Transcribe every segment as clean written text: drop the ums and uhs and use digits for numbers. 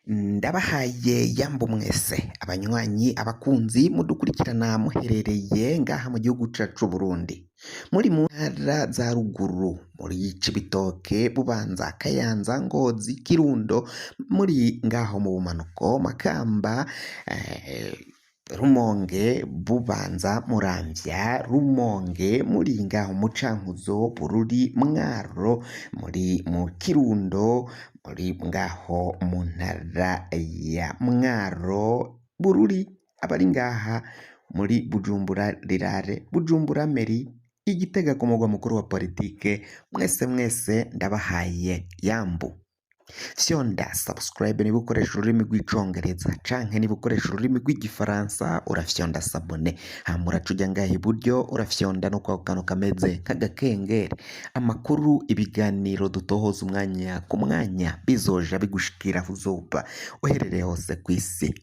Ndabahaye yambu mwese abanywanyi abakunzi mudukurikirana muherereye ngaha mu gihugu cacu c'Uburundi muri mu ntara za ruguru muri Cibitoke, Bubanza, Kayanza, Ngozi, Kirundo muri ngaho mu bumanuko Makamba, Rumonge, Bubanza, Muramvya, Rumonge muri ngaho mu Cankuzo, Bururi, Mwaro muri mu Kirundo muri ngaho mu ntara ya Mwaro, Bururi abari ngaha muri Bujumbura rirare, Bujumbura meri, Igitega ku mugwa mukuru wa politike mwese mwese ndabahaye yambu. Fyonda subscribe niba ukoresha ururimi rw'icongereza canke niba ukoresha ururimi rw'igifaransa urafyonda s'abonner hama uraca uja ngaha iburyo urafyonda no kwako kantu kameze nk'agakengeri amakuru ibiganiro dutohoza umwanya ku mwanya bizoja bigushikira aho uzoba uherereye hose kw'isi.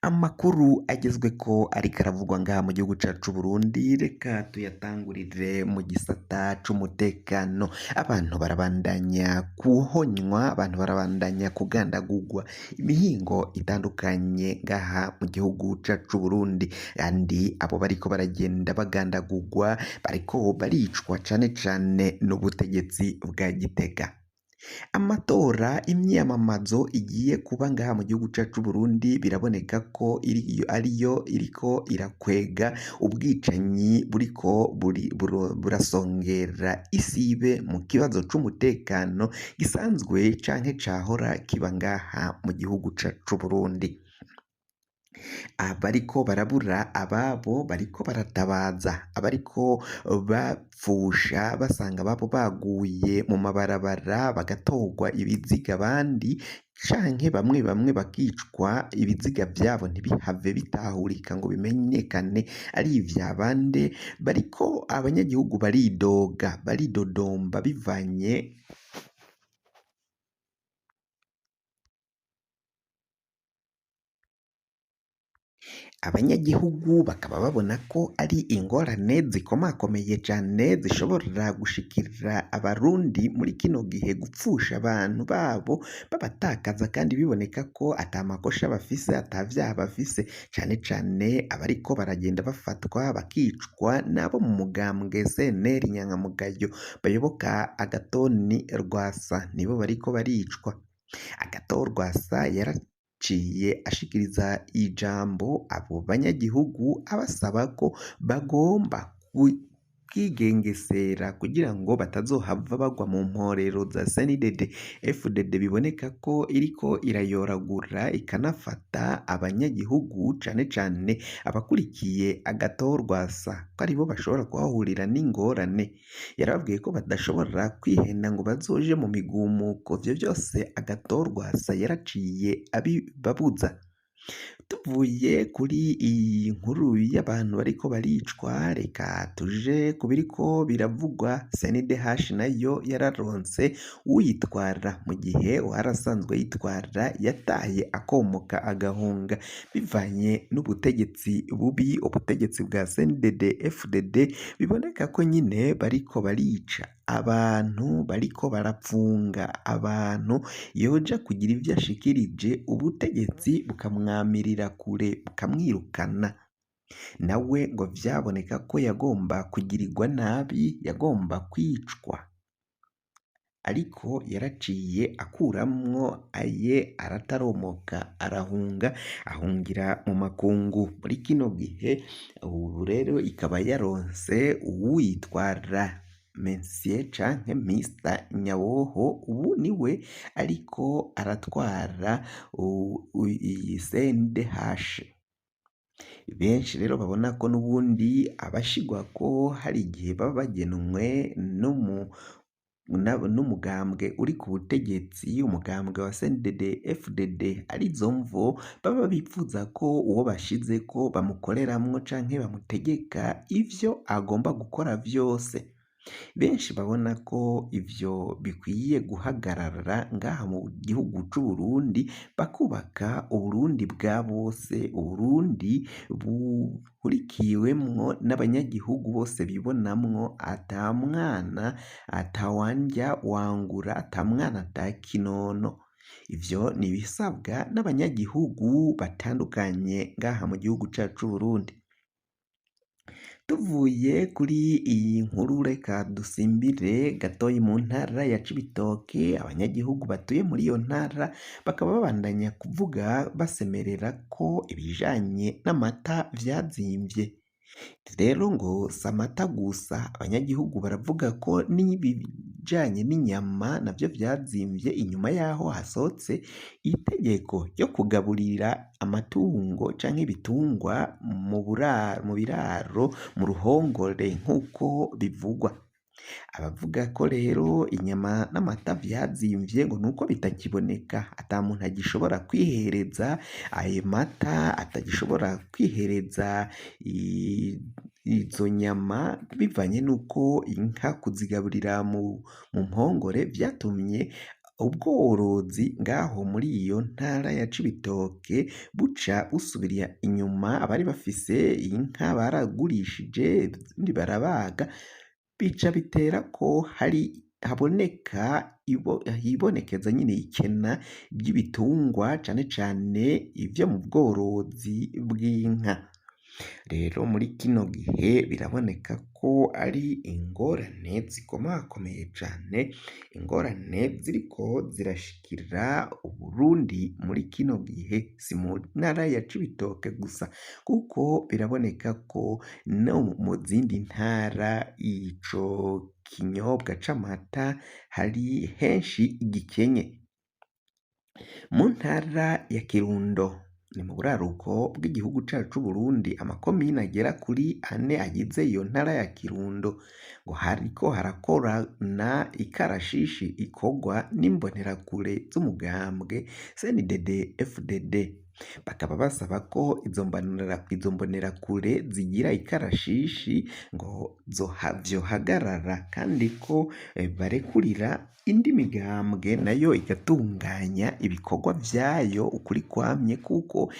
Amakuru agezweko ariko aravugwa ngaha mu gihugu cacu c'Uburundi reka tuyatangurire mu gisata c'umutekano, abantu barabandanya kuhonywa, abantu barabandanya kugandagurwa imihingo itandukanye ngaha mu gihugu cacu c'Uburundi, kandi abo bariko baragenda bagandagurwa bariko baricwa cane cane n'ubutegetsi bwa Gitega. Amatora imyiyamamazo igiye kuba ngaha mu gihugu cacu c'Uburundi biraboneka ko ariyo iriko irakwega ubwicanyi buriko burasongera isibe mu kibazo c'umutekano gisanzwe canke cahora kiba ngaha mu gihugu cacu c'Uburundi. Abariko barabura ababo bariko baratabaza, abariko bapfusha basanga ababo baguye mu mabarabara bagatorwa ibiziga abandi canke bamwe bamwe bakicwa ibiziga vyabo ntibihave bitahurika ngo bimenyekane ari ivya bande, bariko abanyagihugu baridoga baridodomba bivanye. Abanyagihugu bakaba babona ko ari ingorane zikomakomeye cane zishobora gushikira abarundi muri kino gihe gupfusha abantu babo babatakaza kandi biboneka ko ata makosha bafise ata vyaha bafise cane cane abariko baragenda bafatwa bakicwa n'abo mu mugambwe CNL inyankamugayo bayoboka Agathon Rwasa nibo bariko baricwa. Agathon Rwasa yaraciye ashikiriza ijambo abo banyagihugu abasaba ko bagomba kwigengesera kugira ngo batazohava bagwa mu mporero za CNDD FDD biboneka ko iriko irayoragura ikanafata abanyagihugu cane cane abakurikiye Agathon Rwasa ko aribo bashobora kuhahurira n'ingorane. Yarababwiye ko badashobora kwihenda ngo bazoje mu migumuko, ivyo vyose Agathon Rwasa yaraciye abibabuza. Tuvuye kuri iyi nkuru y'abantu bariko baricwa, reka tuje ku biriko biravugwa. CNDH nayo yararonse uyitwara mu gihe uwarasanzwe yitwara yataye akomoka agahunga bivanye n'ubutegetsi bubi, ubutegetsi bwa CNDD FDD biboneka ko nyine bariko barica abantu, bariko barapfunga abantu, yoja kugira ivyo ashikirije ubutegetsi bukamwamirira kure bukamwirukana. Nawe ngo vyaboneka ko yagomba kugirirwa nabi, yagomba kwicwa, ariko yaraciye akuramwo aye arataromoka arahunga, ahungira mu makungu. Muri kino gihe ubu rero ikaba yaronse uwuyitwara Monsieur canke Mister Nyaboho, ubu niwe ariko aratwara iyi CNDH. Benshi rero babona ko n'ubundi abashigwako hari igihe baba bagenwe n'umugambwe uri ku butegetsi, umugambwe wa CNDD FDD, arizo mvo baba bipfuza ko uwo bashizeko bamukoreramwo canke bamutegeka ivyo agomba gukora vyose. Benshi babona ko ivyo bikwiye guhagarara ngaha mu gihugu c'Uburundi, bakubaka Uburundi bwa bose, Uburundi buhurikiwemwo n'abanyagihugu bose bibonamwo ata mwana atawandya wangura, ata mwana ata kinono. Ivyo ni ibisabwa n'abanyagihugu batandukanye ngaha mu gihugu cacu c'Uburundi. Tuvuye kuri iyi nkuru reka dusimbire gatoyi mu ntara ya Cibitoke, abanyagihugu batuye muri iyo ntara bakaba babandanya kuvuga basemerera ko ibijanye n'amata vyazimvye. Rero ngo si amata gusa, abanyagihugu baravuga ko n'ibijanye n'inyama navyo vyazimvye inyuma yaho hasohotse itegeko ryo kugaburira amatungo canke ibitungwa mu buraro, mu biraro, mu ruhongore nk'uko bivugwa. Abavuga ko rero inyama n'amata vyazimvye ngo nuko bitakiboneka, ata muntu agishobora kwihereza ayo mata, atagishobora kwihereza izo nyama bivanye n'uko inka kuzigaburira mu mpongore vyatumye ubworozi ngaho muri iyo ntara ya Cibitoke buca busubira inyuma, abari bafise inka baragurishije izindi barabaga, bica bitera ko hari haboneka hibonekeza nyine ikena ry'ibitungwa cane cane ivyo mu bworozi bw'inka. Rero muri kino gihe biraboneka ko ari ingorane zikomakomeye cane, ingorane ziriko zirashikira Uburundi muri kino gihe, si mu ntara ya Cibitoke gusa kuko biraboneka ko no mu zindi ntara ico kinyobwa c'amata hari henshi gikenye. Mu ntara ya Kirundo ni mu buraruko bw'igihugu cacu c'Uburundi, amakomine agera kuri ane agize iyo ntara ya Kirundo ngo hariko harakorana ikarashishi ikorwa n'imbonerakure z'umugambwe CNDD FDD. Bakaba basaba ko izo mbonerakure zigira ikarashishi ngo vyohagarara kandi ko barekurira indi migambwe nayo igatunganya ibikorwa vyayo ukuri kwamye, kuko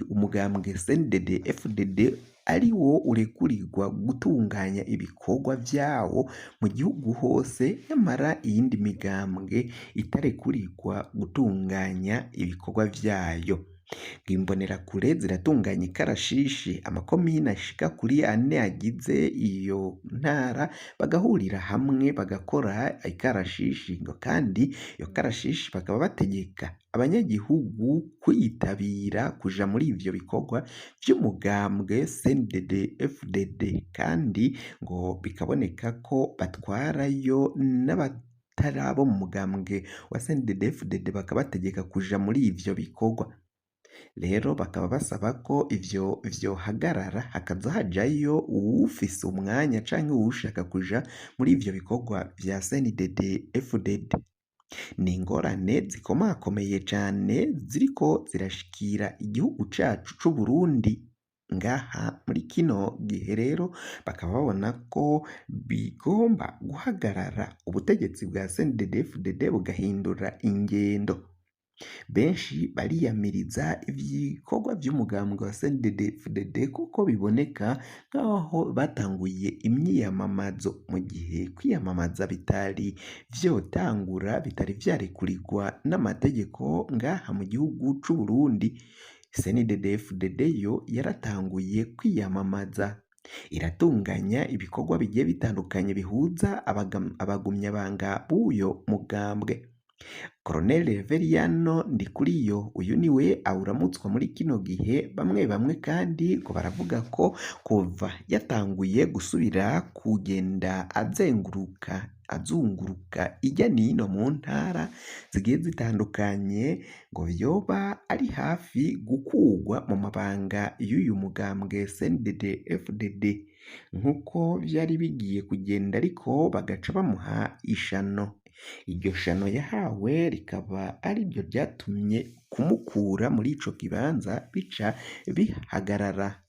umugambwe CNDD FDD ari wo urekurirwa gutunganya ibikorwa vyawo mu gihugu hose, nyamara iyindi migambwe itarekurirwa gutunganya ibikorwa vyayo. Imbonerakure ziratunganya ikarashishi, amakomine ashika kuri ane agize iyo ntara bagahurira hamwe bagakora ikarashishi, ngo kandi iyo karashishi bakaba bategeka abanyagihugu kwitabira kuja muri ivyo bikorwa vy'umugambwe CNDD FDD, kandi ngo bikaboneka ko batwarayo n'abatari abo mu mugambwe wa CNDD FDD bakabategeka kuja muri ivyo bikorwa. Rero bakaba basaba ko ivyo vyohagarara hakaza hajayo uwufise umwanya canke uwushaka kuja muri ivyo bikorwa vya CNDD FDD. Ni ingorane zikomakomeye cane ziriko zirashikira igihugu cacu c'Uburundi ngaha muri kino gihe. Rero bakaba babona ko bigomba guhagarara, ubutegetsi bwa CNDD FDD bugahindura ingendo. Benshi bariyamiriza ibikorwa vy'umugambwe wa CNDD FDD kuko biboneka nk'aho batanguye imyiyamamazo mu gihe kwiyamamaza bitari vyotangura, bitari vyarekurirwa n'amategeko ngaha mu gihugu c'Uburundi. CNDD FDD yo yaratanguye kwiyamamaza, iratunganya ibikorwa bigiye bitandukanye bihuza abagumyabanga b'uyo mugambwe. Colonel Reveriyano Ndikuriyo uyu niwe awuramutswa muri kino gihe, bamwe bamwe kandi ngo baravuga ko kuva yatanguye gusubira kugenda azenguruka azunguruka irya nino mu ntara zigiye zitandukanye, ngo vyoba ari hafi gukurwa mu mabanga y'uyu mugambwe CNDD FDD nk'uko vyari bigiye kugenda, ariko bagaca bamuha ishano. Iryo shano yahawe rikaba ariryo ryatumye kumukura muri ico kibanza bica bihagarara.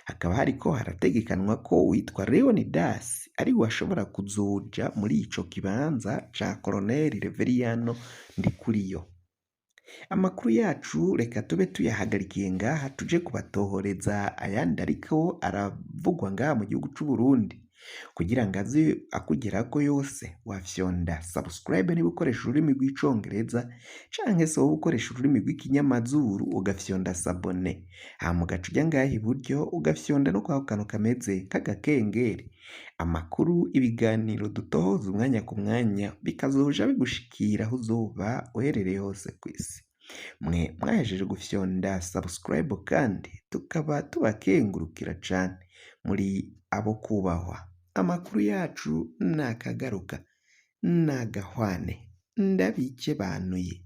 Hakaba hariko harategekanwa ko uwitwa Leonidas ariwe ashobora kuzoja muri ico kibanza ca Colonel Reveriyano Ndikuriyo. Amakuru yacu reka tube tuyahagarikiye ngaha, tuje kubatohoreza ayandi ariko aravugwa ngaha mu gihugu c'Uburundi. Kugira ngo aze akugerako yose, wafyonda subscribe niba ukoresha ururimi rw'icongereza, canke se wowe ukoresha ururimi rw'ikinyamazuru ugafyonda s'abonner, hama ugaca uja ngaha iburyo ugafyonda no kwako kantu kameze nk'agakengeri. Amakuru, ibiganiro dutohoza umwanya ku mwanya bikazoja bigushikira aho uzoba uherereye hose kw'isi. Mwe mwahejeje gufyonda subscribe kandi tukaba tubakengurukira cane, muri abo kubahwa. Amakuru yacu nakagaruka, nagahwane, ndabikebanuye.